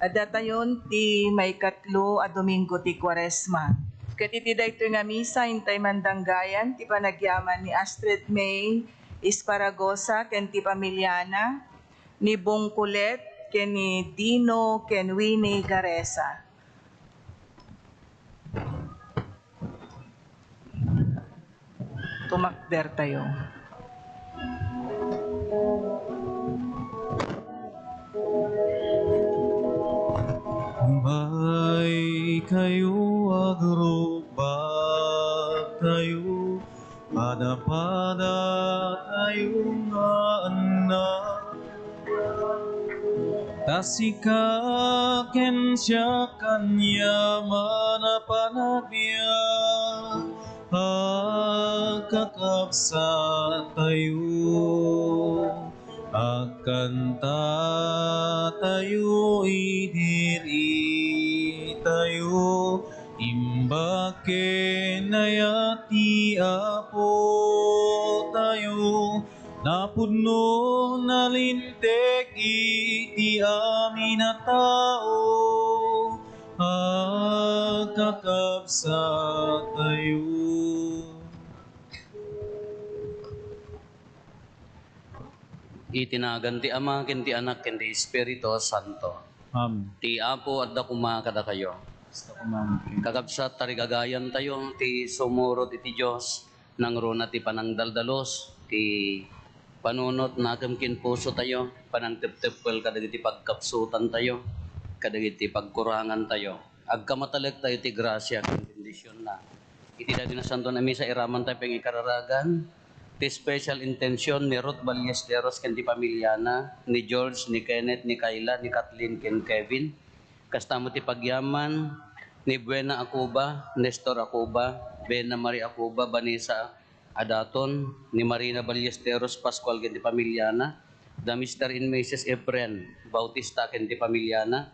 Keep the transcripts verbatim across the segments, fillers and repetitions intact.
Addatayon ti maikatlo a Domingo ti Kuaresma. Ket iti daytoy nga misa, intay mandanggayan ti panagyaman ni Astrid May Esparagosa ken ti pamiliana, ni Bong Colette ken ni Dino ken Winnie Garesa. Tumakder tayo. Umbay kayo, agrubak tayo, pada-pada tayo nga annak. Ta sika ken siak aniaman a panabiag, a kakabsat tayo. Agkanta tayo idiri tayo, imbag ken ayat ti Apo tayo. Napudno, nalinteg iti amin a tao, a kakabsat tayo. Iti nagan ti Ama, ken ti Anak, ken ti Espiritu Santo. Amen. Ti Apo adda koma kadakayo. Basta kumain. Kakabsat, tarigagayan tayo ti sumurot iti Dios. Nangruna ti panangdaldalus, ti panunot nakem ken puso tayo, panangtepteppel kadagiti pagkapsutan tayo, kadagiti pagkurangan tayo. Agkamatalek tayo ti grasia ken bendisionna. Iti daytoy nasantoan a misa, iraman tayo pangikararagan ti special intention ni Ruth Ballesteros ken ti pamiliana, ni George, ni Kenneth, ni Kayla, ni Kathleen, ken Kevin. Kasta met ti pagyaman ni Buena Acuba, Nestor Acuba, Bena Marie Acuba, Vanessa Adaton, ni Marina Ballesteros Pascual ken ti pamiliana, da Mister and Missus Efren Bautista ken ti pamiliana,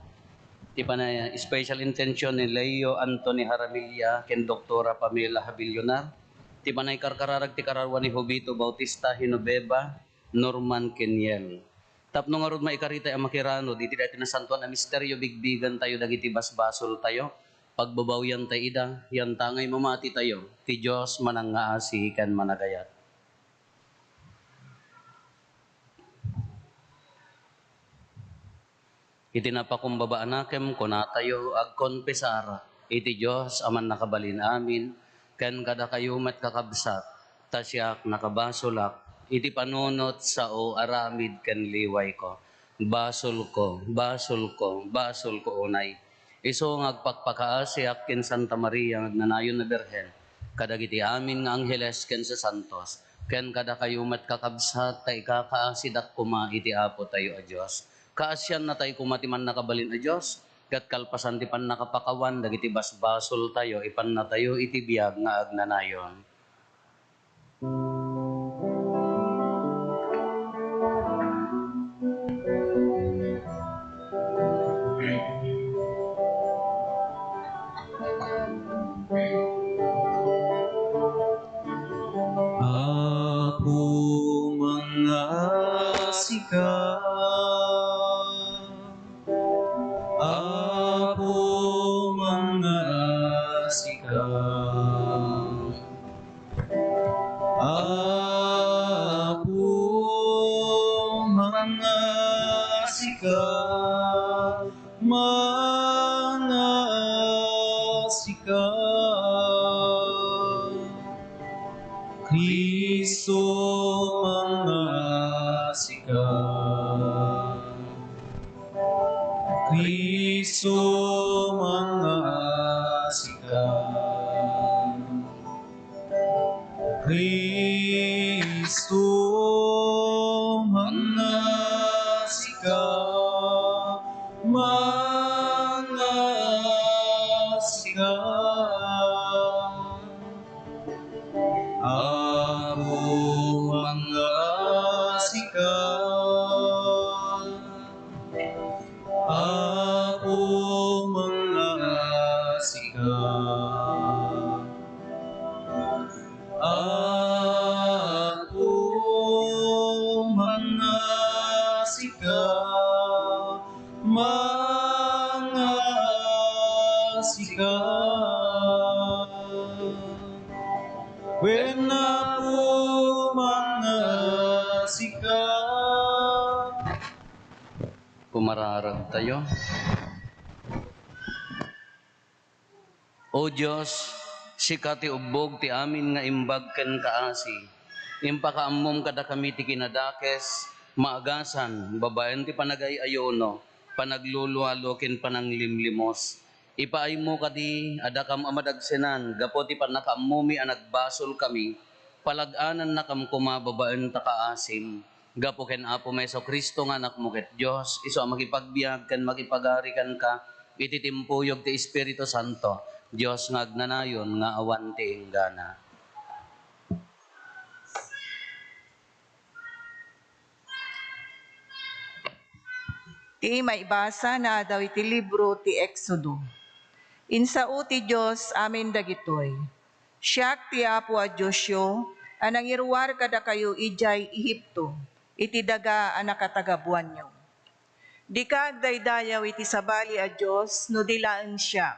ti panay special intention ni Leo Anthony Haramilla ken Doktora Pamela Habillonar, ti panay karkararag ti kararua ni Jovito Bautista Genoveva, Norman ken Yel. Tapno ngarud maikarita a makirano iti daytoy nasantoan a misterio, bigbigen tayo dagiti basbasol tayo, pagbabawian tayo ida, yanta ngay mamati tayo, ti Dios manangngaasi ken managayat. Iti napakumbaba a nakem, kunatayo, agkonfesar iti Dios a Mannakabalin Amin, ken kadakayo met, kakabsat, ta siak nakabasolak iti panunot, sao, aramid ken liwayko. Basolko, basolko, basolko unay. Isu nga agpakpakaasiak ken Santa Maria nga agnanayon a Birhen, kadagiti amin nga angheles ken sasantos, ken kadakayo met, kakabsat, ta ikakaasidak koma iti Apo tayo a Dios. Kaasiannatayo koma ti Mannakabalin a Dios, ket kalpasan ti pannakapakawan dagiti basbasol tayo, ipanna tayo iti biag nga agnanayon. Apo, mangngaasika. Apo, mangngaasika. Apo, mangngaasika. Mangngaasika. Cristo, mangngaasika. Cristo, mangngaasika. Cristo, mangngaasika. Mangngaasika. Apo, mangngaasika. Apo, mangngaasika. Apo, mangngaasika. Mangngaasika. Pumararag tayo. O Dios, sika ti ubbog ti amin nga imbag ken kaasi. Impakaammom kadakami ti kinadakes, maagasan, babaen ti panagay-ayuno, panaglulualo ken pananglimlimos. Ipaaymo kadi a dakam a madagsenan gapu ti pannakaammomi a nagbasolkami, palag-anannakam koma babaen ta kaasim. Gapu ken Apomi Jesu-Cristo nga Anakmo ket Dios, isu a makipagbiag ken makipagari kenka iti timpuyog ti Espiritu Santo, Dios nga agnanayon nga awan ti inggana. Ti maibasa naadaw iti libro ti Exodo. Insao ti Dios amin dagitoy. Siak ti Apo a Diosyo a nangiruar kadakayo idiay Egipto, iti daga a nakatagabuanyo. Dika agdaydayaw iti sabali a dios no di laeng siak.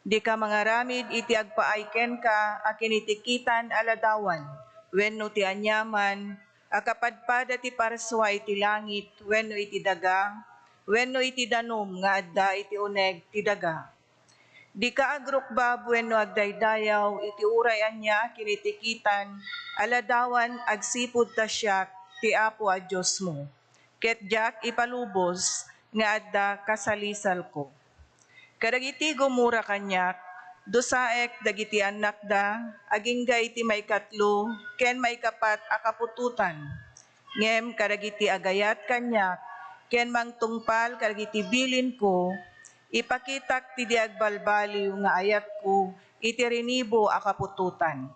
Dika mangaramid iti agpaay kenka a kinitikitan a ladawan wenno ti aniaman a kapadpada ti parsua iti langit wenno iti daga wenno iti danum nga adda iti uneg ti daga. Dika agrukbab wenno agdaydayaw iti uray ania a kinitikitan a ladawan agsipud ta siak ti Apo a Diosmo, ket diak ipalubos nga adda kasalisalko. Kadagiti gumura kaniak, dusaek dagiti annakda agingga iti maikatlo ken maikapat a kaputotan. Ngem kadagiti agayat kaniak ken mangtungpal kadagiti bilinko, ipakitak ti di agbalbaliw nga ayatko iti rinibo a kaputotan.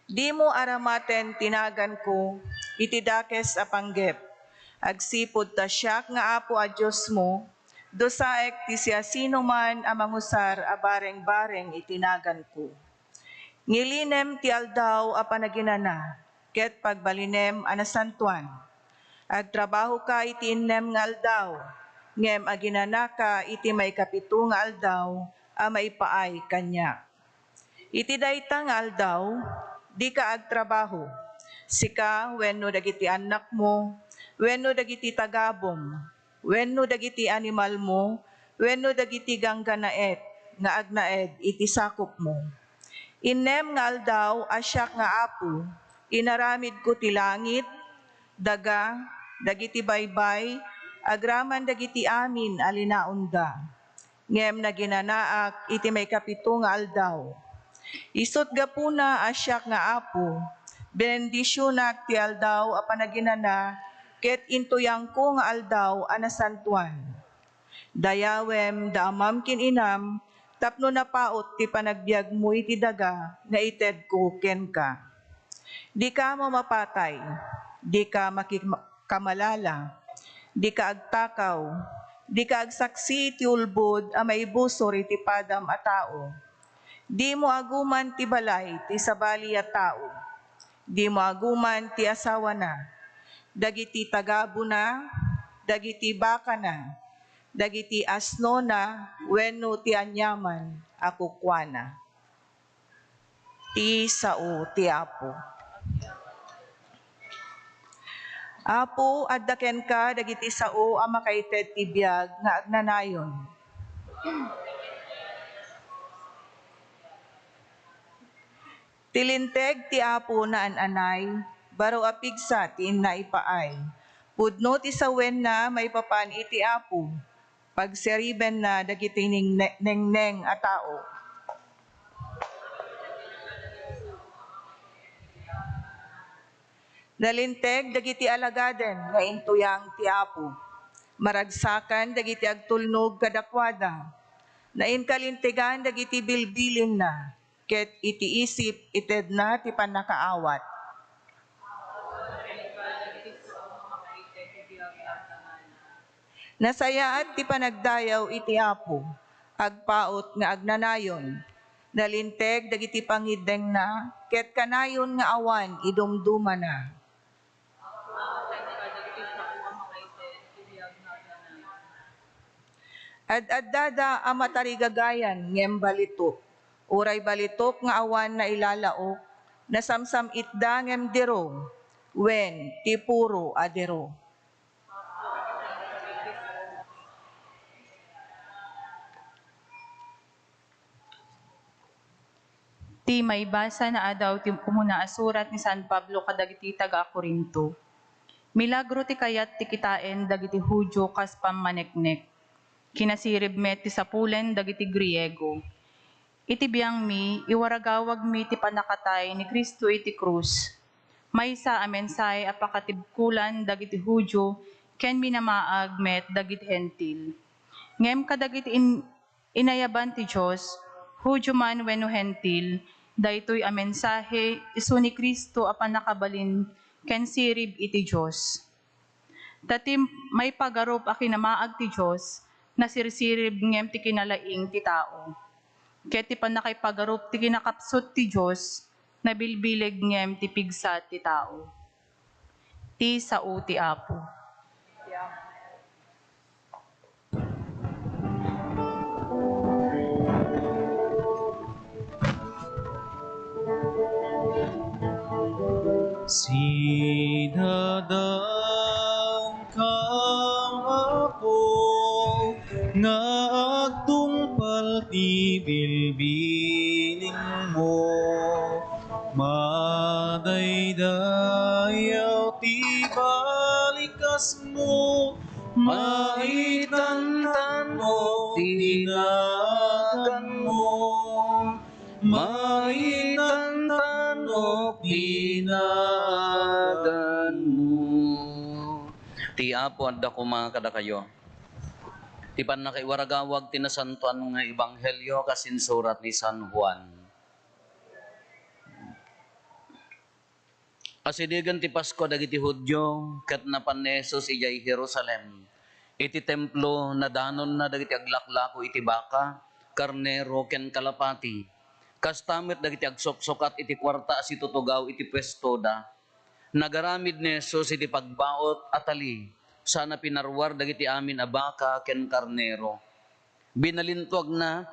Dimo aramaten ti naganko iti dakes a panggep. Agsipud ta siak nga Apo a Diosmo, dusaek ti siasinoman a mangusar a barengbareng iti naganko. Ngilinem ti aldaw a panaginana ket pagbalinem a nasantoan. Agtrabahoka iti innem nga aldaw, ngem aginanaka iti maikapito nga aldaw a maipaay kaniak. Iti dayta nga aldaw, dika agtrabaho, sika wenno dagiti annakmo, wenno dagiti tagabum, wenno dagiti animalmo, wenno dagiti gangganaet nga agnaed iti sakopmo. Innem nga aldaw a siak nga Apo, inaramidko ti langit, daga, dagiti baybay, agraman dagiti amin a linaonda. Ngem naginanaak iti maikapito nga aldaw. Isut' gapuna a siak nga Apo, benendisionak ti aldaw a panaginana ket intuyangko nga aldaw a nasantoan. Dayawem da amam ken inam tapno napaut ti panagbiagmo iti daga nga itedko kenka. Dika mamapatay, dika makikamalala, dika agtakaw, dika agsaksi iti ulbod a maibusor iti padam a tao. Dimo aguman ti balay ti sabali a tao. Dimo aguman ti asawana, dagiti tagabuna, dagiti bakana, dagiti asnona wenno ti aniaman a kukuana. Ti sao ti Apo. Apo, adda kenka dagiti sao a makaited ti biag nga agnanayon. Ti linteg ti Apo naan-anay, baro a pigsa ti inna ipaay. Pudno ti sawenna maipapan iti Apo. Pagsiribenna dagiti ning-, nengneng a tao. Nalinteg dagiti alagaden nga intuyang ti Apo. Maragsakan dagiti agtulnog kadakuada. Nainkalintegan dagiti bilbilinna, ket iti isip itedna ti pannakaawat. Nasayaat ti panagdayaw iti Apo, agpaut nga agnanayon. Nalinteg dagiti pangiddengna, ket kanayon nga awan idumdumana. Ad-addada a matarigagayan ngem balitok. Uray balitok nga awan nailalaok, nasamsam-itda ngem diro, wen, ti puro a diro. Ti maibasa nga adaw ti umuna a surat ni San Pablo kadagiti taga-Corinto. Milagro ti kayat ti kitaen dagiti Judio kas pammaneknek. Kinasirib met ti sapulen dagiti Griego. Iti biangmi, iwaragawagmi ti pannakatay ni Cristo iti krus. Maysa a mensahe a pakatibkolan dagiti Judio ken minamaag met dagiti Hentil. Ngem kadagiti in-, inayaban ti Dios, Judio man wenno Hentil, daytoy a mensahe isu ni Cristo a pannakabalin ken sirib iti Dios. Ta ti maipagarup a kinamaag ti Dios, nasirsirib ngem ti kinalaing ti tao. Ket ti pannakaipagarup ti kinakapsut ti Dios, nabilbileg ngem ti pigsa ti tao. Ti sao ti Apo. Sinadaankam, Apo, nga agtungpal ti bilbilingmo. Madaydayaw ti balikasmo, maitantanok ti naganmo. Maitantanok ti naganmo. Ti Apo adda koma kadakayo. Ti pannakaiwaragawag ti nasantoan nga ebanghelio kas insurat ni San Juan. Asidegen ti Paskua dagiti Judio, ket napan ni Jesus idiay Jerusalem. Iti templo, nadanonna dagiti aglaklako iti baka, karnero, ken kalapati. Kasta met dagiti agsuksukat iti kuarta a situtugaw iti puestoda. Nagaramid ni Jesus iti pagbaut a tali, sana pinaruar dagiti amin a baka ken karnero. Binalintuagna,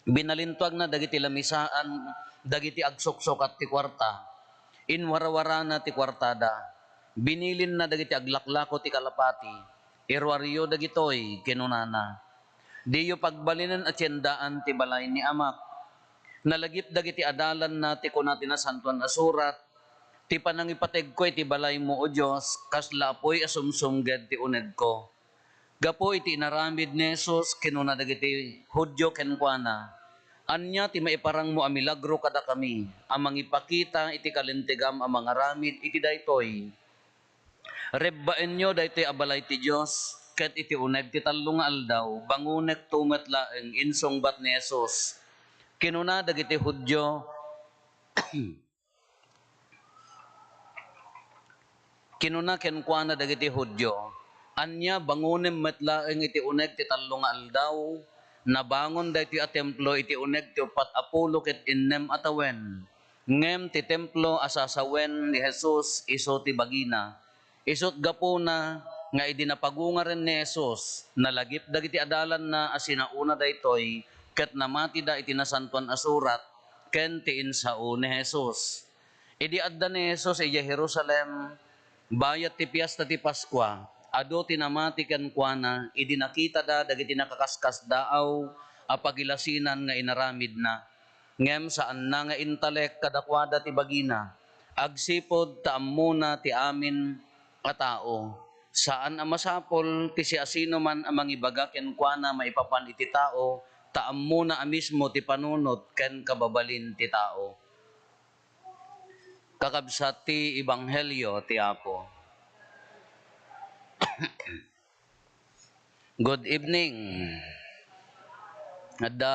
binalintuagna dagiti lamisaan dagiti agsuksukat ti kuarta. Inwarawarana ti kuartada. Binilinna dagiti aglaklako ti kalapati. "Iruaryo dagitoy," kinunana. "Diyo pagbalinen a tiendaan ti balay ni Amak." Nalagip dagiti adalanna ti kuna ti Nasantoan a Surat, "Ti panangipategko iti balaymo, O Dios, kasla apuy a sumsumged ti unegko." Gapu iti inaramid ni Jesus, kinuna dagiti Judio kenkuana, "Ania ti maiparangmo a milagro kadakami a mangipakita iti kalintegam a mangaramid iti daytoy? Rebbaenyo daytoy a balay ti Dios, ket iti uneg ti tallo nga aldaw, bangonekto met laeng," insungbat ni Jesus. Kinuna dagiti Judio, kinuna kenkuana dagiti Judio, "Ania, bangonem met laeng iti uneg ti tallo nga aldaw? Nabangon daytoy a templo iti uneg ti uppat a pulo ket innem a tawen." Ngem ti templo a sasawen ni Jesus isu ti bagina. Isut' gapuna nga idi napagungaren ni Jesus, nalagip dagiti adalanna a sinaona daytoy ket namatida iti Nasantoan a Surat ken ti insao ni Jesus. Idi adda ni Jesus idiay Jerusalem, bayat ti Piesta ti Paskua, adu ti namati kenkuana idi nakitada dagiti nakaskasdaaw a pagilasinan nga inaramidna. Ngem saanna nga intalek kadakuada ti bagina, agsipud ta ammona ti amin a tao. Saan a masapul ti siasinoman a mangibaga kenkuana maipapan iti tao, ta ammona a mismo ti panunot ken kababalin ti tao. Kakabsat ti Ebanghelio ti Apo. Good evening. Adda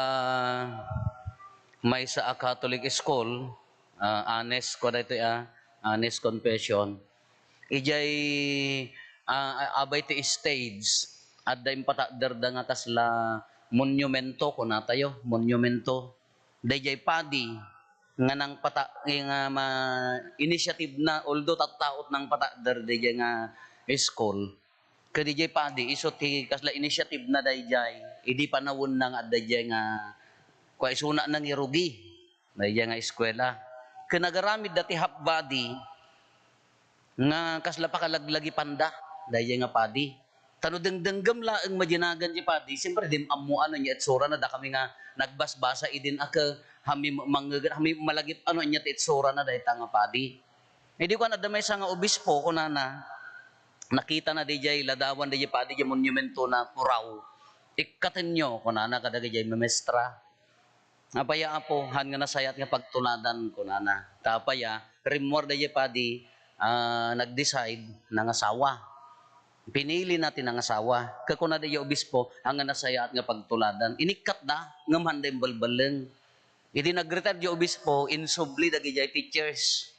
maysa a Catholic school, ah, Anne's ko daytoy, ah, Anne's Confession. Idiay, ah, abay ti stage, adda impatagderda nga kasla monumento, kunatayo, monumento. Daydiay padi nga nangpata-, nga ma-, initiative na, although tattaot nangpatakder daydiay nga school. Ket daydiay padi, isu ti kasla initiative na daydiay, idi panawen na nga adda daydiay nga, kua, isuna nangirugi, daydiay nga eskwela. Ket nagaramid da ti half body, nga kasla pakalaglagipan da, daydiay nga padi. Ta no dengdenggem laeng madinagan ti padi, siyempre, di ammo ano nya itsurana, dakami nga nagbasbasa idin a ke, hami mangngeged, hami malagip ano nya ti itsurana dayta nga padi. Idi kuan, adda maysa nga obispo, kunana, nakitana didiay ladawan didiay padi, didiay monumentona, puraw. "Ikkatenyo," kunana kadagijay mamestra. "Apay a, Apo, haan nga nasayaat nga pagtuladan?" kunana. Ta apay a, rimmuar daydiay padi, ah, nag-decide, nangasawa. Pinilina ti nangasawa. Ket kuna daydiay obispo, "Haan nga nasayaat nga pagtuladan?" Inikkatda, ngem haanda imbalballeng. Idi nag-retire daydiay obispo, insubli dagijay teachers.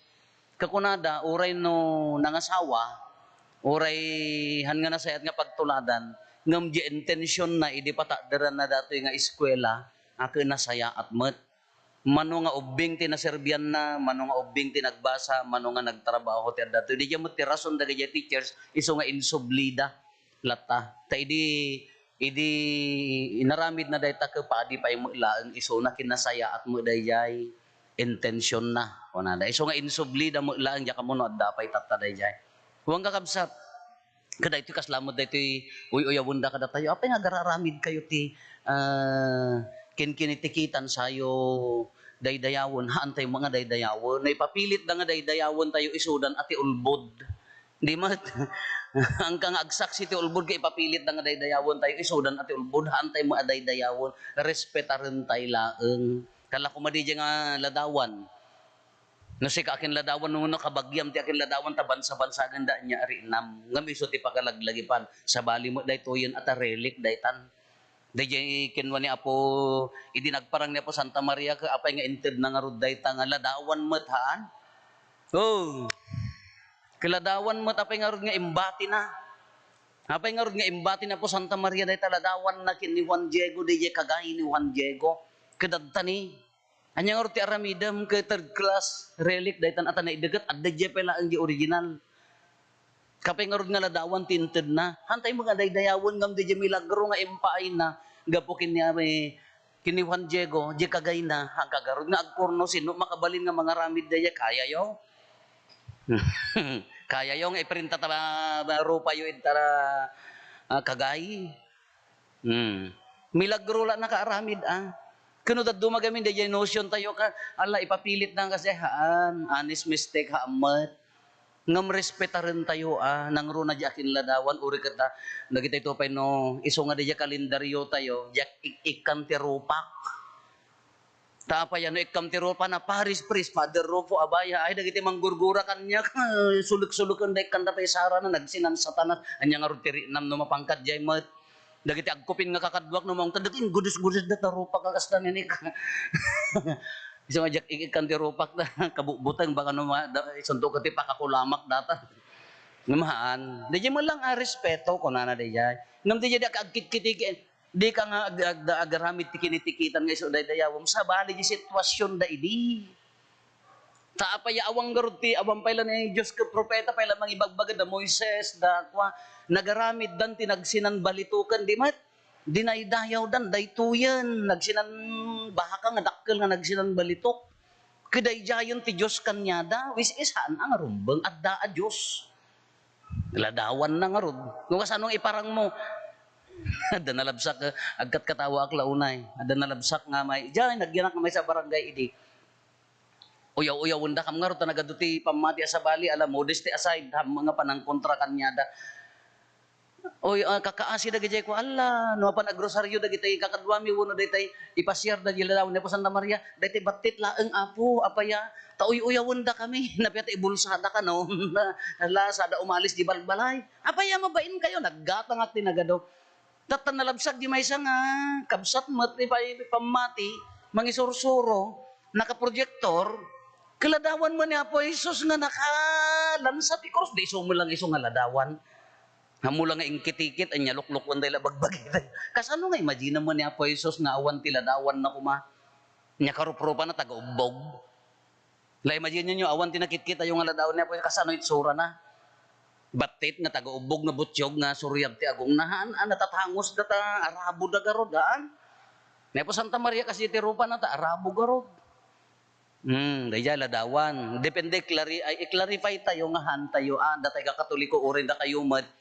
Ket kunada, uray no nangasawa, uray haan nga nasayaat nga pagtuladan, ngem diay intensionna idi patagderanna datoy nga eskuela, a ket nasayaat met. Mano nga ubbing ti naserbianna, mano nga ubbing ti nagbasa, mano nga nagtrabaho ti adda datoy. Diay met ti rason dagijay teachers, isu nga insublida latta. Ta idi, idi inaramidna dayta ket padi pay met laeng, isuna ket nasayaat met dayjay intensionna. Kunada, isu nga insublida met laeng, diak ammo no adda pay tatta dayjay. Wen, kakabsat, ket daytoy kasla met daytoy uy-uyawenda kadatayo. Apay nga agar-aramidkayo ti, ah, kinkinitikitan sayo daydayawen? Haantayo nga daydayawen. No ipapilitda nga daydayawentayo, isudan a ti ulbod. Di met. Haanka nga agsaksi ti ulbod ket ipapilitda nga daydayawentayo, isudan a ti ulbod. Haantayo met a daydayawen. Respetarentay laeng. Kala koma didiay nga ladawan. No sika a ken ladawan, no, no kabagiam ti a ken ladawan, ta bansa-bansagenda ania a riinam. Ngem isu ti pakalaglagipan. Sabali met daytoyen a ta relic daytan. Daydiay kinua ni Apo, idi nagparang ni Apo Santa Maria, ket apay nga intedna ngarud dayta nga ladawan met, haan? Oh. Ket ladawan met, apay ngarud nga imbatina? Apay ngarud nga imbati ni Apo Santa Maria dayta ladawanna ken ni Juan Diego, daydiay kagay ni Juan Diego? Ket adda ni Ania ngarud ti aramidem ket third class relic daytan a ta naideket, adda diay pay laeng diay original. Apay ngarud nga ladawan ti intedna? Haantayo met a daydayawen ngem diay milagro nga impaayna gapu ken ni, ken ni Juan Diego, diay kagayna, haanka ngarud nga agpurno, sino makabalin nga mangaramid daydiay? Kayayo? Kayayo nga iprinta ta rupayo ita, ah, kagay? Hmm. Milagro la nakaaramid, ah. Ket no dadduma gamin daydiay notion tayo ka, ala, ipapilitna nga kasi, haan, honest mistake, haan met. Ngem respetarentayo, ah, nangruna diay a ken ladawan, uray ket, ah, dagitoy pay no, isu nga daydiay kalendaryo tayo, diay ik-ikkan ti rupak. Ta apay a no ikkam ti rupak na, Paris Priest, Father Rufo Abaya, ay, dagiti manggurgura kaniak, sulek-suleken da ikkanda pay sarana, nagsinan Satanas, ania ngarud ti riinam no mapanka diay met? Dagiti agkupin nga kakaduak no maungtan, dagiti inggudus-gudus da ta rupak a kasta nini. Isu nga diak ik-ikkan ti rupak ta, kabutbuteng, baka no ma-, da-, isunto ket ti pakakulamak data. Ngem haan, daydiay met lang a respeto, kunana daydiay. Ngem daydiay diak agkitkitiki, dika nga ag-, ag-, agaramid ti kinitikitan nga isu daydayawem, sabali diay situasionda idi. Ta apay a awan ngarud ti, awan pay la ni Dios ket profeta pay la mangibagbaga da Moises, da kua, nagaramiddan ti nagsinan balitoken, di met? Dinaydayawdan, daytoyen, nagsinan bahaka nga dakkel nga nagsinan balitok. Ket daydiayen ti Dios kaniada, which is, haan a nga rumbeng, adda a Dios. Ladawanna ngarud. No kasano nga iparangmo? Adda nalabsak, eh, agkatkatawaak la unay. Adda nalabsak nga may, diay, nagyanak nga maysa a barangay idi. Uyaw-uyawendakam ngarud ta nagadu ti pammati a sabali, ala, modesty aside, haan nga panangkontra kaniada. Oy, ah, kakaasi dagidiay ko, ala, no mapan agrosario dagiti kakaduami wenno daytay ipasiar dagiti ladawan ni Apo Santa Maria, daytay battit laeng, Apo, apay a, ta uy-uyawendakami, napia ta ibulsada kano. Ala, sada umalis di balbalay. Apay a mabain kayo, naggatangak ti nagadu. Tatta nalabsak di maysa nga kabsat met ti pay-, pammati, mangisursuro, nakaproyektor, ket ladawan met ni Apo Jesus nga nakalansa ti krus, di isu met lang isu nga ladawan. Ammo la nga ingkitikit, ania luklukwan day la bagbagi. Kasano nga imagine mo ni Apo Jesus nga awan ti ladawan na koma? Nia karuprupan na taga-ubbog. La, imagine nyo, awan ti nakitkita yo nga ladawan ni Apo, kasano itsura na? Battit nga taga-ubbog nga butiog nga suriab ti agong na, haan, a, natatangos data, arabo da garod, haan? Ni Apo Santa Maria kasi ti rupa na ta, arabo garod. Hmm, daydiay ladawan. Depende, klari-, ay, i-clarify tayo nga haan tayo, ah, datay ka Katoliko, uray dakayo met.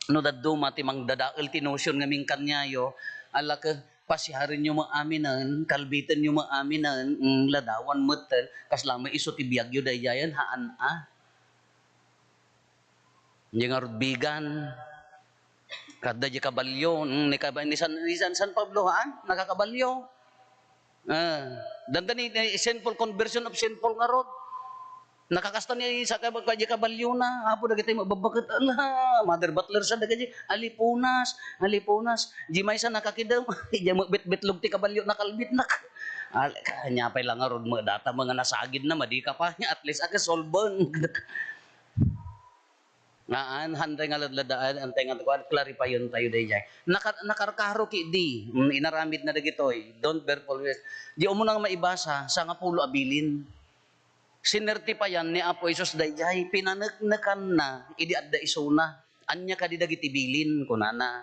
No dadduma ti mangdadael ti notion ngamin kaniayo, ala ket pasiarenyo met aminen, kalbitenyo met aminen, mm, ladawan metten, kasla met isu ti biagyo daydiayen, haan a. Diay ngarud bigan, kadda diay kabalio, mm, ni kaba-, ni San, ni San, San Pablo, haan, nakakabalio. Ah, danta ni, ni sinful, conversion of sinful ngarud. Nakakasta ni sa kab-, kadi kabaliona, apo dagiti mababbaket, ala, Mother Butler sa dagiti, alipunas, alipunas. Di maysa nakakidem, di mo bitbitlog ti kabalio, nakalbitnak. Al-, ania pay la ngarud mo, data mga nasagidna, madi ka pa, at least, aka solbeng. Ngaan, hantay nga ladladaan, antay nga kuan, clarifyon tayo dayjay. Naka-, nakarkaro ki di, mm, inaramid na dagitoy. Don't bear false witness. Di umunang maibasa, sangapulo a bilin. Sinertipayan ni Apo Jesus dayjay, pinaneknekanna idi adda isuna. Ania kadi dagiti bilin, kunana.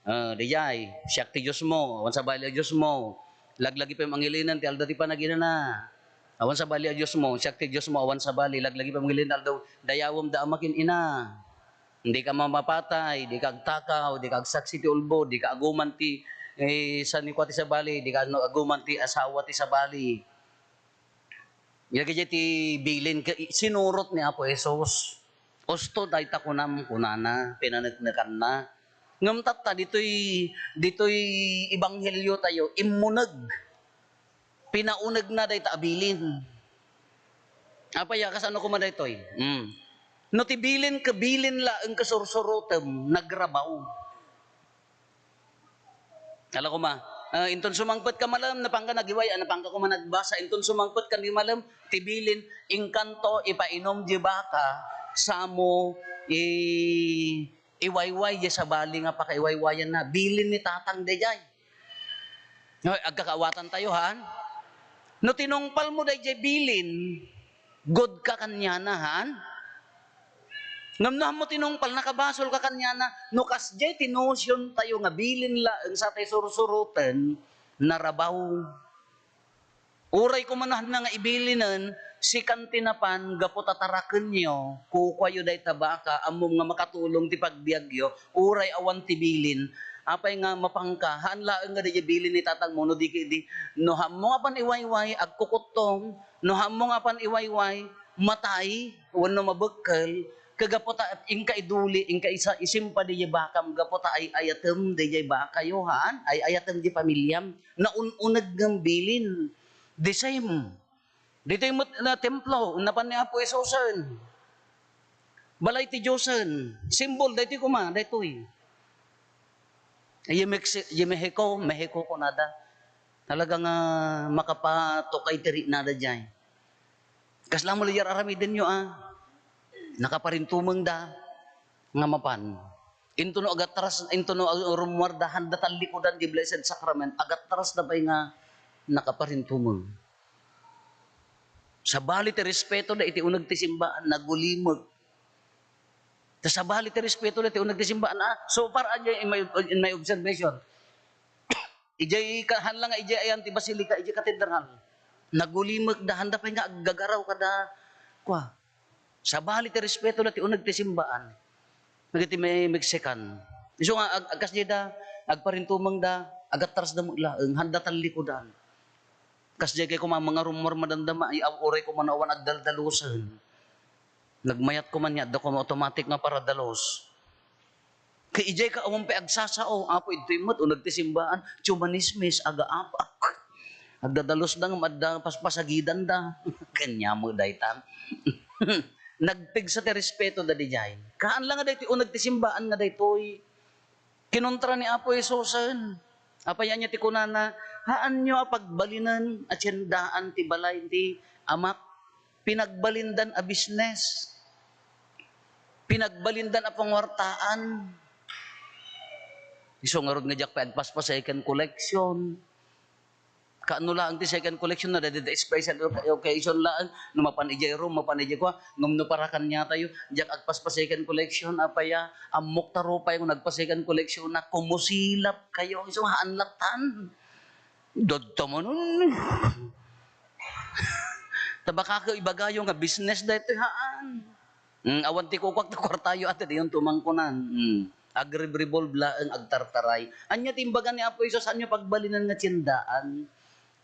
Ah, dayjay, siak ti Diosmo, awan sabali a diosmo. Laglagi pay mangilinen ti aldaw ti panaginana. Awan sabali a diosmo, siak ti Diosmo, awan sabali. Laglagi pay mangilinen ti aldaw, dayawem da amakin ina. Dika mamapatay, dika agtakaw, dika agsaksi ti ulbod, dika aguman ti, eh, sanikua ti sabali, dika no aguman ti asawa ti sabali. Dagiti ti bilin ket sinurot ni Apo Jesus. Usto dayta kunam, kunana, pinaneknekanna. Ngem tatta, ditoy, ditoy ebanghelio tayo, immuneg. Pinaunegna dayta a bilin. Apay a, kasano koma daytoy? Mm. No ti bilin ket bilin laeng ket sursurotem, nagrabaw. Ala koma, ah, inton sumangpet ka malem, napanka nagiway, ah, napanka koma nagbasa, inton sumangpet ka ni malem, ti bilin, inkanto, ipainum di baka, samo, i-, iwayway, di sabali nga pakaiwaywayan na, bilin ni tatang dayjay. No, agkakaawatan tayo, haan? No tinungpal mo dayjay bilin, good ka kaniana, haan? Ngem no ammo tinungpal, nakabasol ka kaniana, no kasdiay ti notion tayo nga bilin laeng sa tay sursuroten, narabaw. Uray kumanahna nga ibilinen, sikan ti napan gapu ta tarakenyo, kukuayo dayta baka, ammom nga makatulong ti pagbiagyo, uray awan ti bilin. Apay nga mapanka, haan laeng nga dayjay bilin ni tatangmo, no di, di, no ammo nga pan iwayway, agkukuttong, no ammo nga pan iwayway, matay, wenno mabekkel, ket gapu ta inka iduli, inka isa, isimpa dayjay bakam, gapu ta ay-ayatem dayjay bakayo, haan? Ay-ayatem di pamiliam. Naun-uneg ngem bilin. The same. Ditoy met na templo, napan ni Apo Jesusen. Balay ti Diosen. Simbol, daytoy koma, daytoy. Ye Mex-, ye Mexico, Mexico kunada. Talaga nga makapatukay ti riknada jay. Kasla mo la jay aramidenyo, a? Nakaparintumengda nga mapan. Into no agatras, into no ag-, rummuarda, handa tallikudan di Blessed Sacrament, agatras da pay nga nakaparintumeng. Sabali ti respeto da iti uneg ti simbaan, nagulimek. Ta sabali ti respeto da iti uneg ti simbaan, a? So far, a, in my, in my observation, Idiay ka-, haan la nga idiay ayan ti basilica, idiay katedral. Nagulimek da, handa pay nga aggagaraw kada, kua. Sabali ti respeto da ti uneg ti simbaan. Dagiti may Mexican. Isu nga, ag-, agkasdiay da, agparintumeng da, agatras da met laeng, handa tallikudan. Kasdiay kay koma, mangarummuar madamdama, ay, aw-, uray koma no awan agdaldalusen. Nagmayat koma nga adda koma automatic nga paradalos. Kay idiay ka awan pay agsasao, apo, idtoy met, uneg ti simbaan, tsumanismis, agaapak. Agdadalosda ngem adda paspasagidanda. Kaniam met dayta. Nagpigsa ti respeto da dijay. Haan la nga daytoy uneg ti simbaan nga daytoy. Kinuntra ni Apo Jesusen. Apay ania ti kunana, haanyo a pagbalinen a tiendaan ti balay ti Amak. Pinagbalindan a business. Pinagbalindan a panguartaan. Isu ngarud nga diak pay agpaspa second collection. Kaano laeng ti second collection na, dayta special occasion laeng, no mapan idiay room, mapan idiay kua, ngem no para kaniatayo, diak agpaspa second collection, apay a, ammok ta rupay nga nagpa second collection na, kumusilap kayo, isu nga haan lattan. Dadta manen. Ta baka ket ibagayo nga business daytoy, haan. Mm, awan ti kukuak ta kuartayo, ate, diyon tumangkunan. Mm. Agrerevolve laeng, agtartaray. Ania ti imbaga ni Apo Jesus, haanyo pagbalinen nga tiendaan.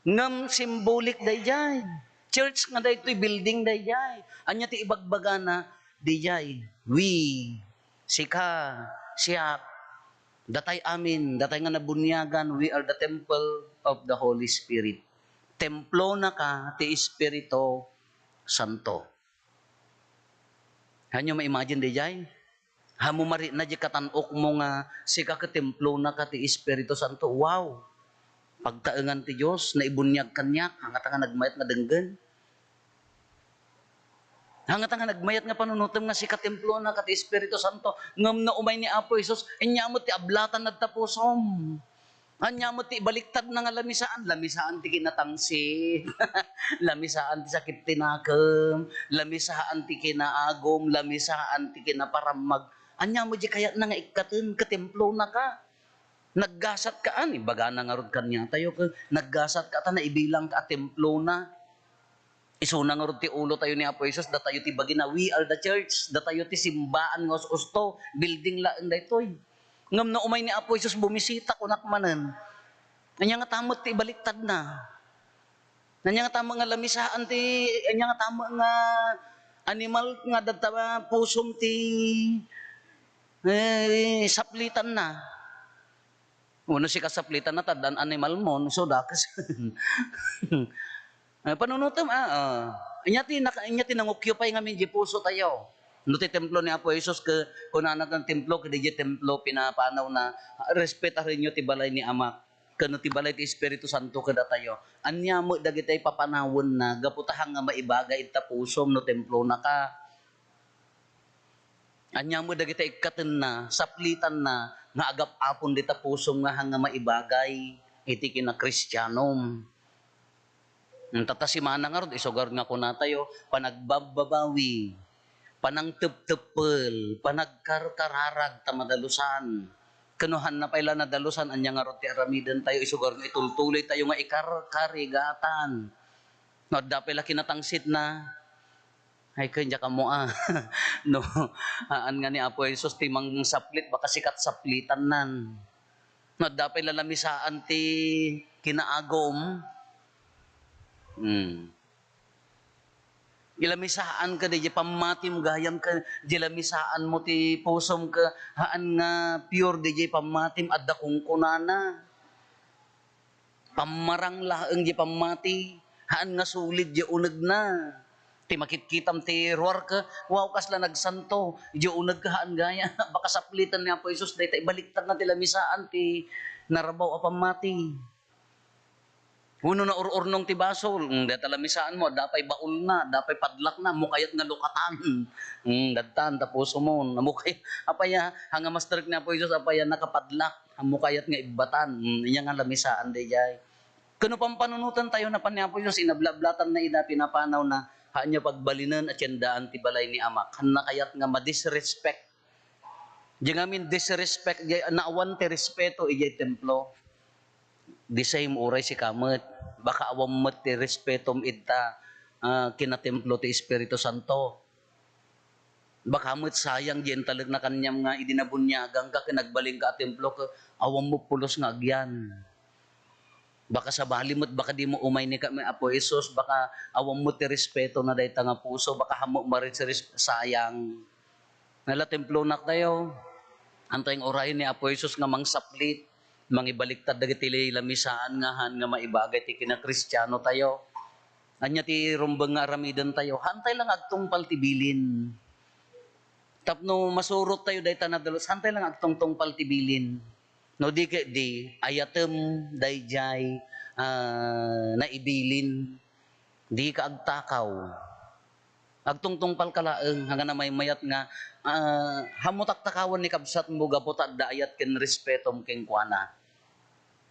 Ngem symbolic daydiay. Church nga daytoy, building daydiay. Ania ti ibagbagana? Daydiay, we, sika, siak, datay amin, datay nga nabuniagan, we are the temple of the Holy Spirit. Templonaka ti Espiritu Santo. Haanyo ma-imagine daydiay? Haanmo marikna di katan-okmo nga sika ket templonaka ti Espiritu Santo. Wow! Pagtaengan ti Dios, naibuniag kaniak, hangata nga nagmayat nga denggen. Hangata nga nagmayat nga panunotem nga sika templonaka ti Espiritu Santo. Ngem no umay ni Apo Jesus, ania met ti ablatan na ta pusom. Ania met ti ibaliktadna nga lamisaan? Lamisaan ti kinatangsit. Lamisaan ti sakit ti nakem. Lamisaan ti kinaagum. Lamisaan ti kinaparammag. Ania met di kayatna nga ikkaten ket templonaka? Naggasat ka, an, ibagana ngarud kaniatayo ket naggasat ka ta naibilang ka a templona. Isuna ngarud ti ulo tayo ni Apo Jesus, datayo ti bagina, we are the church, datayo ti simbaan nga us-usto, building laeng daytoy. Ngem no umay ni Apo Jesus bumisita, kunak manen, ania ngata met ti ibaliktadna? Ania ngata met nga lamisaan ti, ania ngata met nga animal nga dadta pusom ti, eh, saplitanna? Wenno sika saplitanna, ta addan animal mo, no, so dakes. Ah, panunotem, ah, ah. Ania ti naka-, ania ti nangoccupy ngamin di puso tayo? No ti templo ni Apo Jesus, ke, kunana ti templo, ket di templo pinapanawna, respetarenyo ti balay ni Amak, ken no ti balay ti Espiritu Santo kadatayo. Ania met dagiti papanawenna, gapu ta haan nga maibagay ita pusom no templonaka? Ania met dagiti ikkatenna, saplitanna, nga agap-apon dita pusom nga haan nga maibagay iti kinakristianom? Enta ta simana ngarud, isugar nga kunatayo, panagbababawi, panangtepteppel, panagkarkararag ta madalusan. Ken no haanna pay la nadalusan, ania ngarud ti aramiden tayo, isugar nga itultuloy tayo nga ikarkarigatan. No adda pay la kinatangsitna, ay, ken diak ammo, ah. No, haan nga ni Apo Jesus ti mangsaplit, baka sika ti saplitannan. No adda pay la lamisaan ti kinaagum, hmm. Ilamisaanka diay pammatim gayam ken di lamisaanmo ti pusom ket haan nga pure diay pammatim, adda kunkunana. Pammarang laeng diay pammati, haan nga solid diay unegna. Ti makitkitam ti ruar ket, wow, kasla nagsanto, diay uneg ket haan gayam. Baka sapliten ni Apo Jesus, dayta ibaliktadna ti lamisaan ti narabaw a pammati. Wenno naur-urnong ti basol, mm, dayta lamisaanmo, adda pay baulna, adda pay padlakna, ammok kayat nga lukatan. Mm, dadtan, ta pusom. Ammok kay-, apay a, haan nga masterek ni Apo Jesus, apay a nakapadlak, ammok kayat nga ibbatan. Mm, ania nga lamisaan daydiay. Ken no pampanunoten tayo napan ni Apo Jesus, inablablatanna ida, pinapanawna, haanyo pagbalinen a tiendaan ti balay ni Amak. Haanna kayat nga ma-disrespect. Diay ngamin disrespect, diay naawan ti respeto idiay templo. The same, uray sika met, baka awan met ti respetom ita, ah, kinatemplo ti Espiritu Santo. Baka met sayang diay intalekna kaniam nga idi nabuniaganka ken nagbalinka a templo ket awanmo pulos nga agyan. Baka sabali met, baka dimo umay ni ka-, Apo Jesus, baka awan met ti respetona dayta nga puso, baka haanmo maris-, ris-, sayang. Nala templonak tayo. Antay nga urayen ni Apo Jesus nga mangsaplit, mangibaliktad dagiti lamisaan nga haan nga maibagay ti kinakristiano tayo. Ania ti rumbeng nga aramiden tayo? Haantay lang agtungpal ti bilin. Tapno masurot tayo dayta nadalus, haantay lang agtungtungpal ti bilin. No di ket di, ayatem daydiay, ah, naibilin. Dika agtakaw. Agtungtungpalka laeng, haan nga namaymayat nga, ah, haanmo taktakawen ni kabsatmo gapu ta adda ayat ken respetom kenkuana.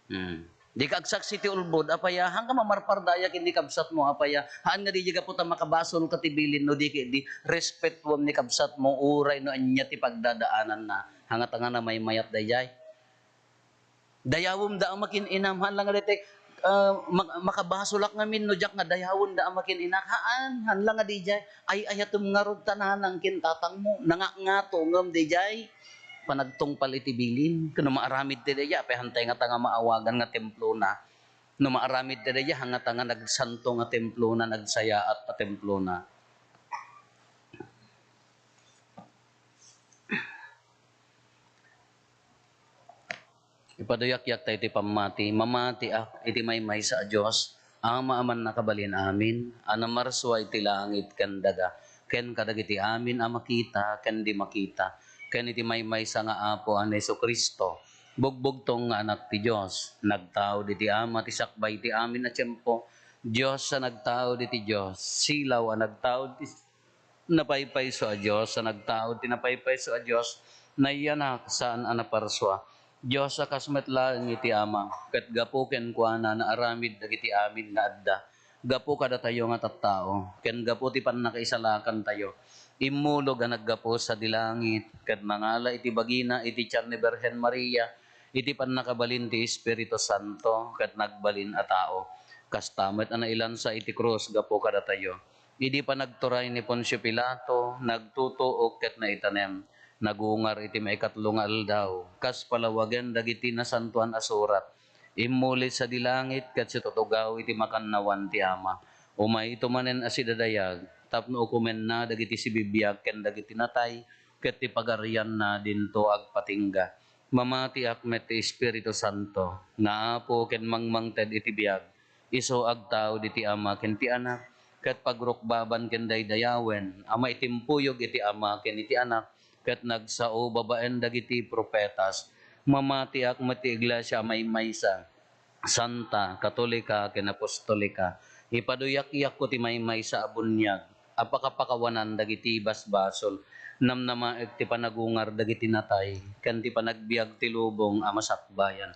Hmm. Dika agsaksi ti ulbod, apay a, haanka mamarpardaya ken ni kabsatmo, apay a, haan nga daydiay gapu ta makabasolka ti bilin, no di ket di, respetuem ni kabsatmo, uray no ania ti pagdadaananna. Haan nga ta nga namaymayat daydiay. Dayawem da a makin-inam, haan la nga daytoy, ah, mak-, makabasolak ngamin no diak nga dayawen da a makin-inak. Haan, haan la nga daydiay. Ay-ayatem ngarud ta nanang ken tatangmo. Nangakngato ngem daydiay. panagtungpal iti bilin. Ken no maaramid ti daydiay, apay hantay ngata nga maawagan nga templona? No maaramid ti daydiay, hangata nga nagsanto nga templona, nagsayaat a templona. Ipaduyakyak tayo ti pammati. Mamatiak iti maymaysa a Dios, Ama a mannakabalin amin, a namarsua iti langit ken daga, ken kadagiti amin a makita ken di makita, ken iti maymaysa nga Apo a ni Jesu-Cristo, bugbugtong nga Anak ti Dios, nagtaud iti Ama ti sakbay ti amin a tiempo, Dios a nagtaud iti Dios, silaw a nagtaud ti napaypayso a Dios a nagtaud ti napaypayso a Dios, nayanak, saan a naparsua. Dios a kas met laeng iti Ama, ket gapu kenkuana naaramid dagiti amin nga adda. Gapu kadatayo nga tattao, ken gapu ti pannakaisalakantayo, immulog a naggapu sadi langit, ket nangala iti bagina iti tian ni Birhen Maria, iti pannakabalin ti Espiritu Santo, ket nagbalin a tao. Kasta met a nailansa iti krus gapu kadatayo. Idi panagturay ni Poncio Pilato, nagtutuok ket naitanem. Nagungar iti maikatlo nga aldaw, kas palawagen dagiti Nasantoan a Surat. Immuli sadi langit ket situtugaw iti makannawan ti Ama. Umayto manen a sidadayag, tapno ukomenna dagiti sibibiag ken dagiti natay, ket ti pagarianna dinto agpatingga. Mamatiak met ti Espiritu Santo, nga Apo ken mangmangted iti biag, isu agtaud iti Ama ken ti Anak, ket pagrukbaban ken daydayawen a maitimpuyog iti Ama ken iti Anak, ket nagsao babaen dagiti profetas. Mamatiak met ti iglesia a maymaysa, santa, katolika, ken apostolika. Ipaduyakyakko ti maymaysa a buniag a pakapakawanan dagiti basbasol. Namnamaek ti panagungar dagiti natay, ken ti panagbiag ti lubong a masakbayan.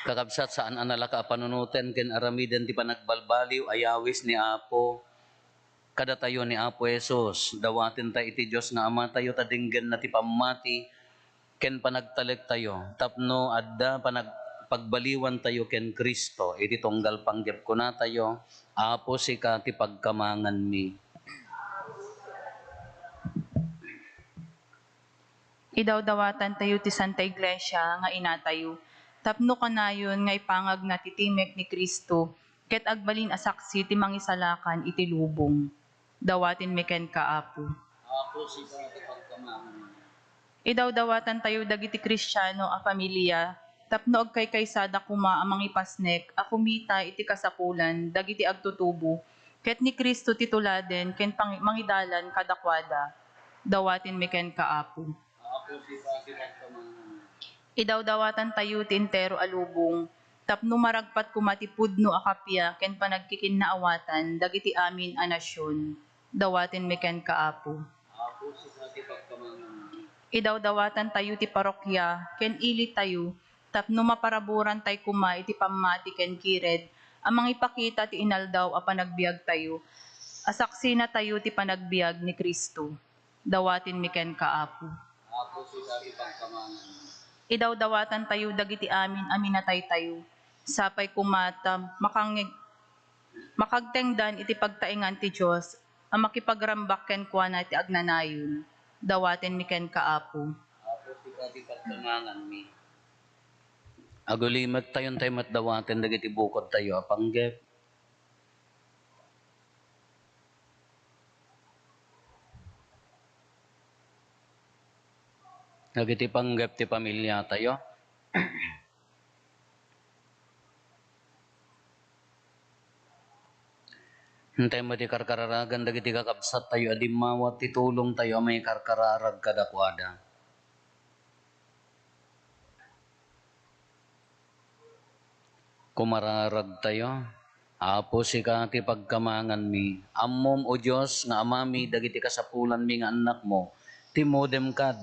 Kakabsat, saan a nalaka a panunoten ken aramiden ti panagbalbaliw a yawis ni Apo kadatayo ni Apo Jesus. Dawaten tayo iti Dios nga Amatayo ta denggenna ti pammati ken panagtalektayo, tapno adda panag-, pagbaliwantayo ken Cristo iti tunggal panggep. Kunatayo, Apo, sika ti pagkamanganmi. Idawdawatantayo ti Santa Iglesia nga inatayo, tapno kanayon nga ipangagna ti timek ni Cristo, ket agbalin a saksi ti mangisalakan iti lubong. Dawatenmi kenka, Apo. Apo, sika ti pagkamanganmi. Idawdawatantayo dagiti Kristiano a familia, tapno agkaykaysada koma a mangipasnek a kumita iti kasapulan dagiti agtutubo, ket ni Cristo ti tuladen ken pang-, mangidalan kadakuada. Dawatenmi kenka, Apo. Apo, sika ti pagkamanganmi. Idawdawatantayo ti entero a lubong, tapno maragpat koma ti pudno a kappia ken panagkikinnaawatan dagiti amin a nasion. Dawatenmi kenka, Apo. Apo, sika ti pagkamanganmi. Idawdawatantayo ti parokya ken ilitayo, tapno maparaburantay koma iti pammati ken kired a mangipakita ti inaldaw a panagbiagtayo a saksinatayo ti panagbiag ni Cristo. Dawatenmi kenka, Apo. Apo, sika ti pagkamanganmi. Idawdawatantayo dagiti amin a minataytayo. Sapay koma ta makangeg-, makagtengdan iti pagtaengan ti Dios a makipagrambak kenkuana iti agnanayon. Dawatenmi kenka, Apo. Apo, sika ti pagkamanganmi. Agulimektayon tayo met dawaten dagiti bukodtayo a panggep. Dagiti panggep ti pamiliatayo. Intay met ti karkararagan dagiti kakabsattayo a dimmawat ti tulongtayo a maikarkararag kadakuada. Kumararagtayo. Apo, sika ti pagkamanganmi. Ammom, O Dios, nga Amami dagiti kasapulanmi nga annakmo. Timodem kad-,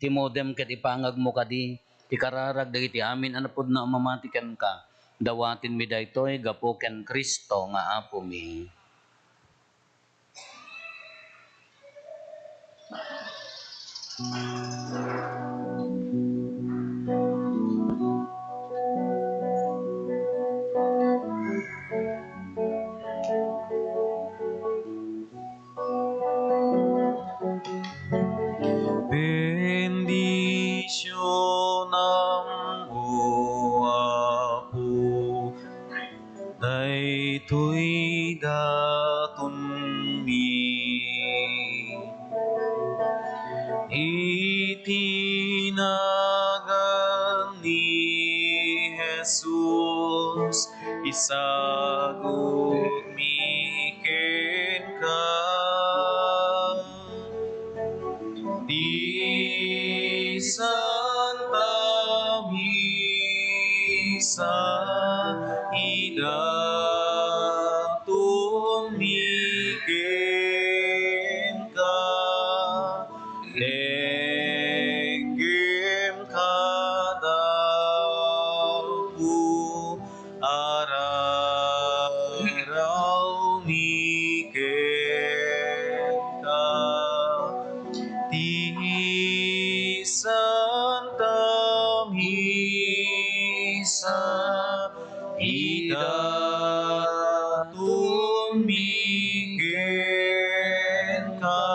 timodem ket ipangagmo kadi ti kararag dagiti amin a napudno a mamati kenka. Dawatenmi daytoy gapu ken Cristo nga Apomi. Iti nagan ni Jesus, isagutmi kenka. Ti Santa Misa, idatonmi kenka. Denggem kada pu ararawmi kenka. Ti Santa Misa, idatonmi kenka.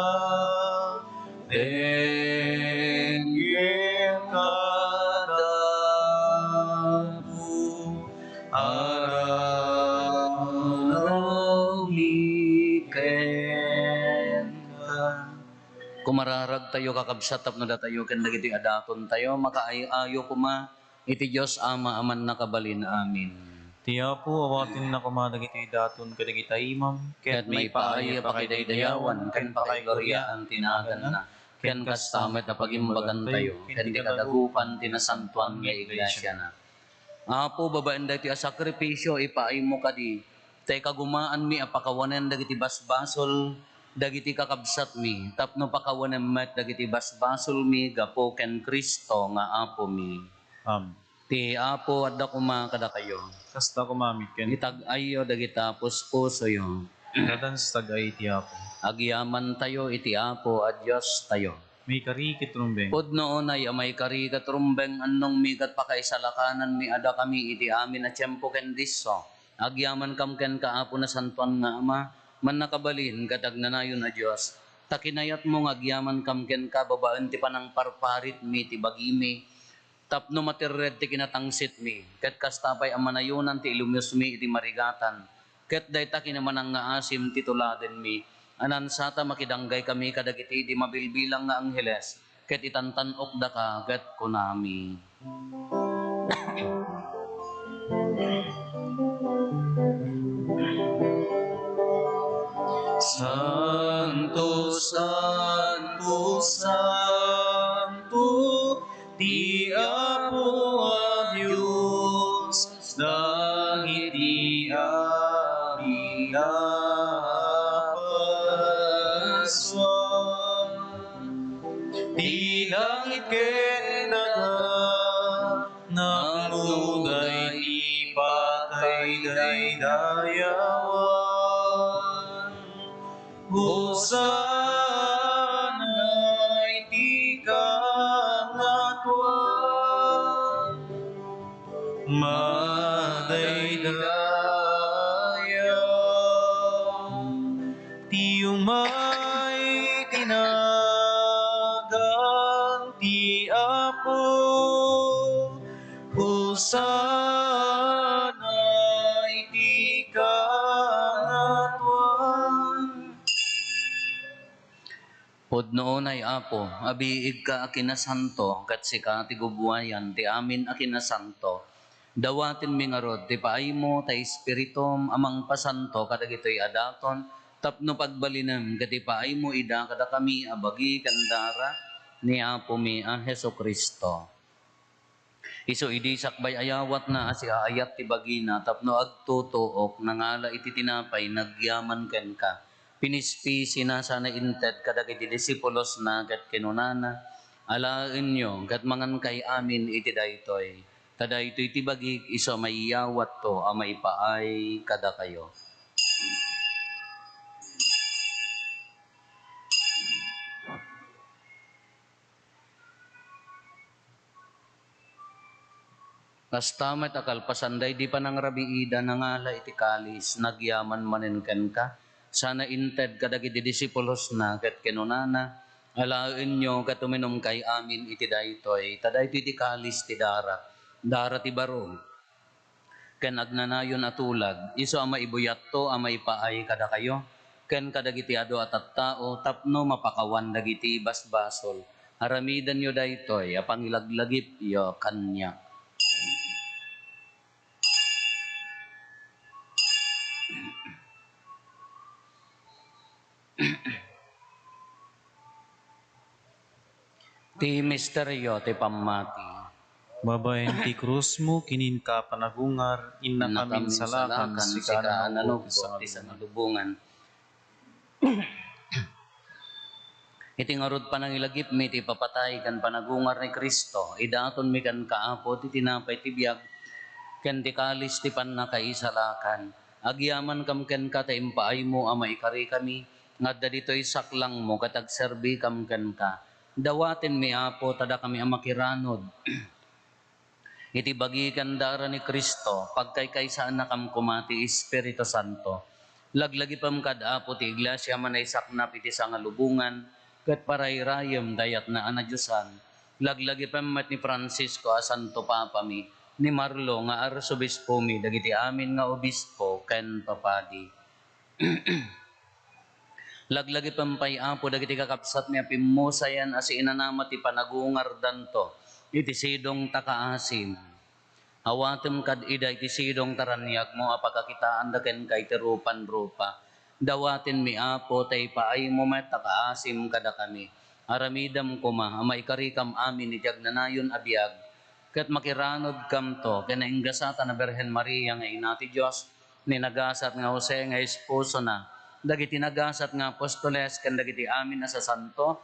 Denggem kada pu ararawmi kenka. Kumararagtayo, kakabsat, tapno datayo ken dagiti adatontayo makaay-ayo koma iti Dios Ama a mannakabalin. Amen. Ti Apo, awatenna koma dagiti daton kadagiti imam, ket maipaay a pakidaydayawan ken pakaigoriaan ti naganna, ken kasta met a pagimbagantayo ken ti kadagupan ti nasantoan nga iglesiana. Apo, babaen daytoy a sakrifisio, ipaaymo kadi, ta ikagumaanmi a pakawanen dagiti basbasol dagiti kakabsatmi, tapno pakawanem met dagiti basbasolmi gapu ken Cristo nga Apomi. Amen. Ti Apo adda koma kadakayo. Kasta koma met ken. Itag-ayyo dagita puspusoyo. Nadan sa tag-ay ti Apo. Agyamantayo iti Apo a Diostayo. Maikari ket rumbeng. Pudno unay a maikari ket rumbeng, annongmi ket pakaisalakananmi a dakami iti amin a tiempo ken disso. Agyamankam kenka, Apo, nasantoan nga Ama, mannakabalin ket agnanayon a Dios. Ta kinayatmo nga agyamankam kenka babaen ti panangparparitmi ti bagimi, tapno matirred ti kinatangsitmi, ket kasta pay a manayonan ti ilumosmi iti marigatan, ket dayta kinamanangngaasem ti tuladenmi, a nansata makidanggay kami kadagiti di mabilbilang nga angheles, ket itantan-okdaka, ket kunami, Santo, santo, santo, ti Apo a Dios, dagiti amin a parsua. Ti langit ken daga, napno daydi pakaidaydayawan. Hosanna iti kangatoan. Madaydayaw ti umay ti nagan ti Apo. Hosanna iti kangatoan. Pudno unay, Apo, a biigka a kinasanto, ket sika ti gubuayan ti amin a kinasanto. Dawatenmi ngarud ti paaymo ta Espiritum a mangpasanto kadagitoy a daton, tapno pagbalinem ket ipaaymo ida kadakami a bagi ken dara ni Apomi a Jesu-Cristo. Isu idi sakbay a yawatna a siaayat ti bagina tapno agtutuok, nangala iti tinapay, nagyaman kenka, pinispisina sana inted kadagiti disipulosna ket kinunana, "Alaenyo ket mangankay amin iti daytoy, ta daytoy ti bagik isu a maiyawatto a maipaay kadakayo." Kasta met a kalpasan daydi panangrabiida, nangala iti kalis, nagyaman manen kenka, sana inted kadagiti disipulosna ket kinunana, "Alaenyo ket uminumkay amin iti daytoy, ta daytoy ti kalis ti darak, dara ti baro ken agnanayon a tulag, isu a maibuyatto a maipaay kadakayo ken kadagiti adu a tattao tapno mapakawan dagiti basbasol Aramidenyo daytoy a pangilaglagipyo kaniak. Ti misterio ti pammati. Babaen ti krusmo ken inka panagungar, innakami insalakan, sika a nanugbo ti sangalubongan. Iti ngarud panangilagipmi ti ipapatay ken panagungar ni Cristo, idatonmi kenka, Apo, ti tinapay ti biag ken ti kalis ti pannakaisalakan. Agyamankam kenka ta impaaymo a maikarikami nga adda ditoy saklangmo ket agserbikam kenka. Dawatenmi, Apo, ta dakami a makiranod iti bagi ken dara ni Cristo, pagkaykaysaannakam koma ti Espiritu Santo. Laglagipem kad, Apo, ti Iglesia a manaysaknap iti sangalubongan, ket parayrayem dayatna a nadiosan. Laglagipem met ni Francisco a Santo Papami, ni Marlo nga Arsobispomi, dagiti amin nga obispo ken papadi. Laglagipem pay, Apo, dagiti kakabsatmi a pimmusayan a siinanama ti panagungardanto iti sidong ta kaasim. Awatem kad ida iti sidong ta raniagmo a pakakitaanda kenka iti rupan-rupa. Dawatenmi, Apo, ta ipaaymo met a kaasim kadakami. Aramidem koma a maikarikam amin iti agnanayon a biag, ket makiranodkamto ken nainggasatan a Birhen Maria nga Ina ti Dios, ni nagasat nga Jose nga esposona, dagiti nagasat nga apostoles ken dagiti amin a sasanto,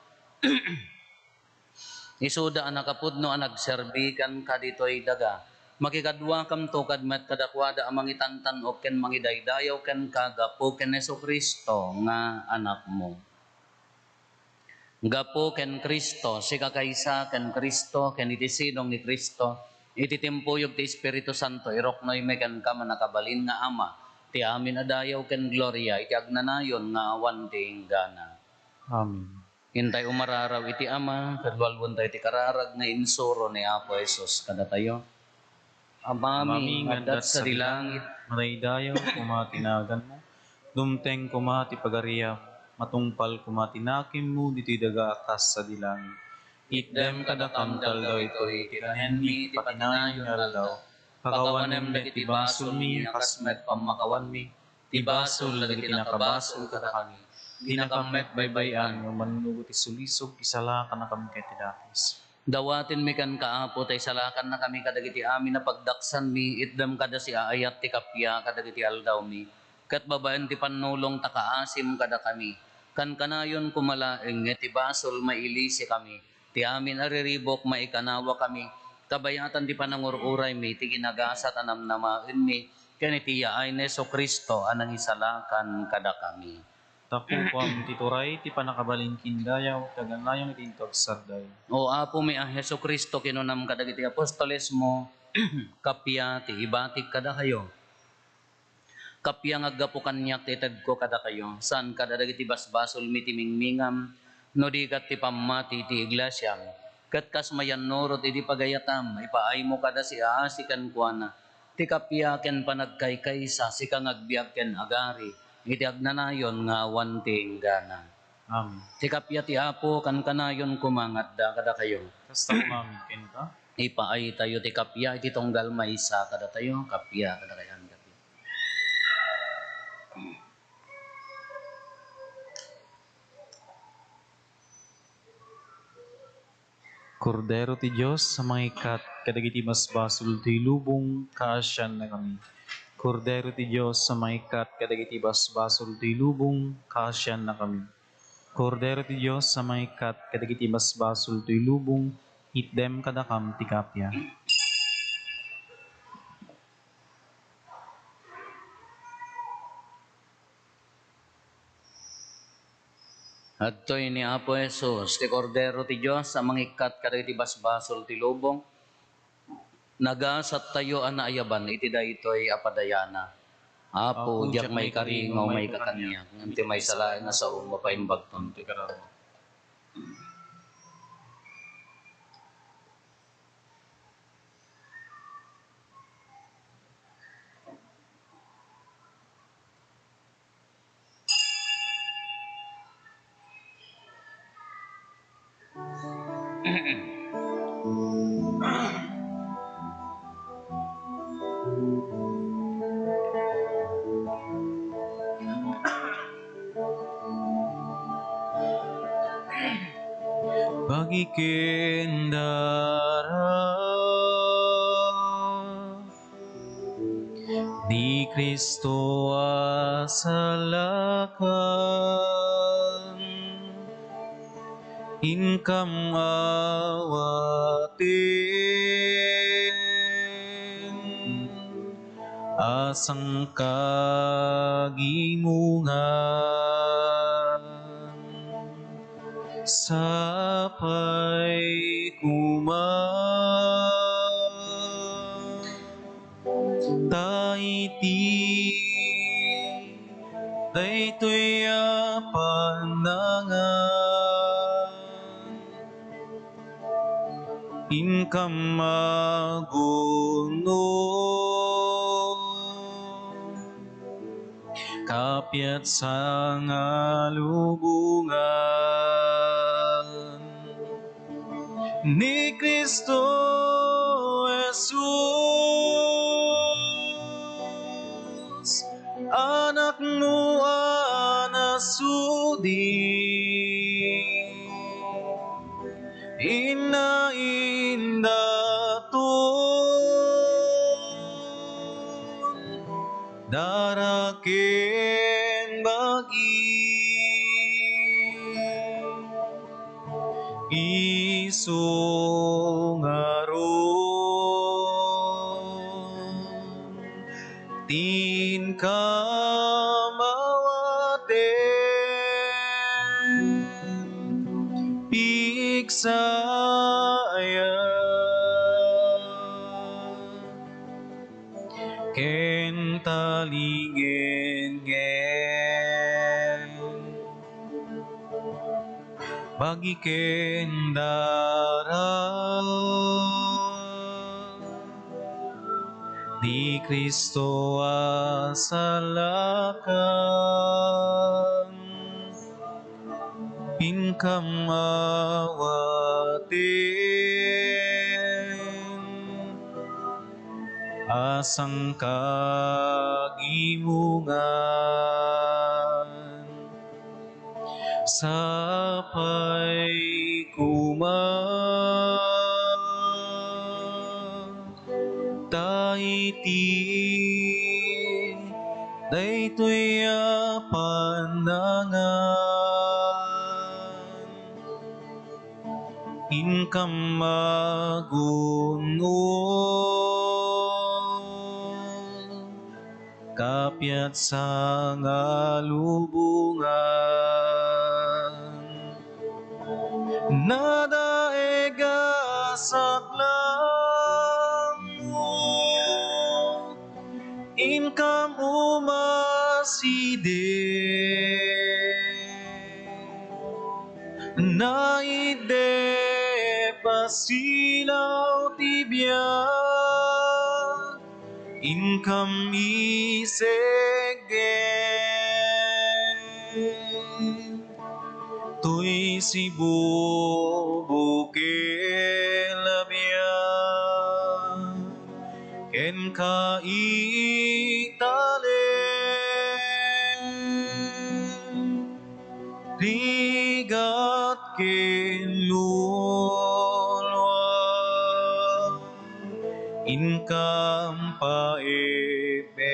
isuda a nakapudno a nagserbi kenka ditoy daga. Makikaduakamto kad met kadakuada a mangitantan-ok ken mangidaydayaw kenka gapu ken Jesu-Cristo nga Anakmo. Gapu ken Cristo, sika kaysa ken Cristo, ken iti sidong ni Cristo, iti timpuyog ti Espiritu Santo, iruknoymi kenka, mannakabalin nga Ama, ti amin a dayaw ken gloria iti agnanayon nga awan ti inggana. Amen. Intay umararaw iti Ama, ket lualuentayo ti kararag nga insuro ni Apo Jesus kadatayo. Amami nga adda sadi langit, madaydayaw koma ti naganmo, dumteng koma ti pagariam, matungpal koma ti nakemmo ditoy daga a kas sadi langit. Itdem kadakam ti aldaw itoy ti kanianmi ti patinayon nga aldaw. Pakawanem dagiti basolmi a kas met pammakawanmi ti basol dagiti nakabasol kadakami. Dinakam met baybay-an nga umannurot iti sulisog, isalakannakami iti dakes. Dawatenmi kenka, Apo, ta isalakannakami kadagiti amin a pagdaksanmi, itdem kada siaayat ti kappia kadagiti aldawmi, ket babaen ti pannulong ta kaasim kadakami. Kankanayon koma laeng nga iti basol mailisikami, ti amin a riribuk maikanawakami, kabayatan ti panangur-uraymi, ti ginagasat a namnamaenmi, ken iti yaay ni Jesu-Cristo a nangisalakan kadakami. Tapno ti turay ti pannakabalin ken dayaw, ti agnanayon iti intogsarday. O Apomi a Jesu-Cristo, kinunam kadagiti apostolesmo, kappia ti ibatik kadakayo. Kappia nga aggapu kaniak ti itedko kadakayo, saan kadagiti basbasolmi ti mingmingam, no di ket ti pammati ti iglesiam. Ket kas mayannurot iti pagayatam, ipaaymo kada siaasi kenkuana, ti kappia ken panagkaykaysa, sika nga agbiag ken agari iti agnanayon nga awan ti inggana. Amen. Ti kappia ti Apo kankanayon koma nga adda kadakayo. Kasta koma met kenka. Ipaaytayo ti kappia iti tunggal maysa kadatayo, kappia kadakayo, kappia. Kordero ti Dios a mangikkat kadagiti basbasol ti lubong, kaasiannakami. Kordero ti Dios a mangikkat kadagiti basbasol ti lubong, kaasiannakami. Kordero ti Dios a mangikkat kadagiti basbasol ti lubong, itdem kadakam ti kappia. Adtoy ni Apo Jesus, ti Kordero ti Dios a mangikkat kadagiti basbasol ti lubong. Nagasattayo a naayaban iti daytoy a padayana. Apo, diak maikari nga umayka kaniak, ngem ti maysa laeng a sao mapaimbagton ti kararua. Bagiken dara ni Cristo a salakan, inkam awaten a sangkagimungan. Sapay koma ta iti daytoy a panangan, inkam maguno. Kapiat sangalubongan ni Cristo Jesus, Anakmo a nasudi, inna indaton dara ken bagi. Isu ngarud ti inkam awaten, pigsaya ken talingenngen. Bagiken dara ni Cristo a salakan, inkam awaten a sangkagimungan. Sapay koma ta iti daytoy a panangan, inkam maguno. Kapiat sangalubongan, nadaig a saklang inkam umaside. Naide pasilaw ti biag, inkam iseggen. Toy sibubukel a biag kenka italek, rigat ken luluag, inkam paipit.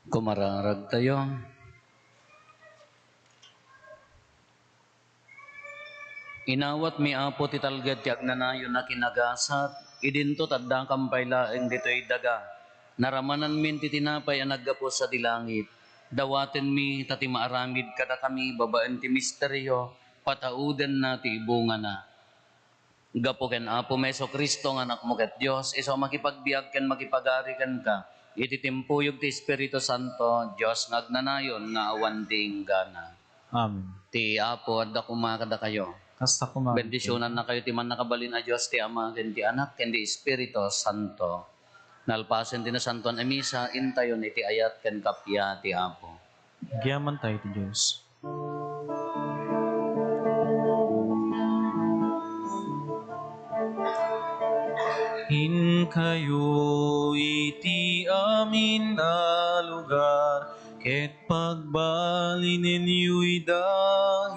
Kumararagtayo. Inawatmi, Apo, ti talged ti agnanayon a kinagasat, idinto ta addakam pay laeng ditoy daga. Naramananmin ti tinapay a naggapu sadi langit. Dawatenmi ta ti maaramid kadakami babaen ti misterio, pataudenna ti ibungana. Gapu ken Apomi Jesu-Cristo nga Anakmo ket Dios, isu a makipagbiag ken makipagari kenka, iti timpuyog ti Espiritu Santo, Dios nga agnanayon nga awan di inggana. Amen. Ti Apo adda koma kadakayo. Kasta koma. Bendisyonannakayo ti Mannakabalin a Dios, ti Ama, ken ti Anak, ken ti Espiritu Santo. Nalpasen ti Nasantoan a Misa, intayon iti ayat ken kappia ti Apo. Agyamantayo iti Dios. Inkayo iti amin a lugar, ket pagbalinenyo ida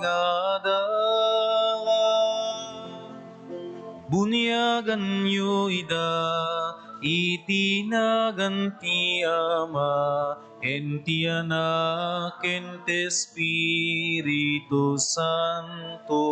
nga adala. Buniaganyo ida iti nagan ti Ama, ken ti Anak, ken ti Espiritu Santo.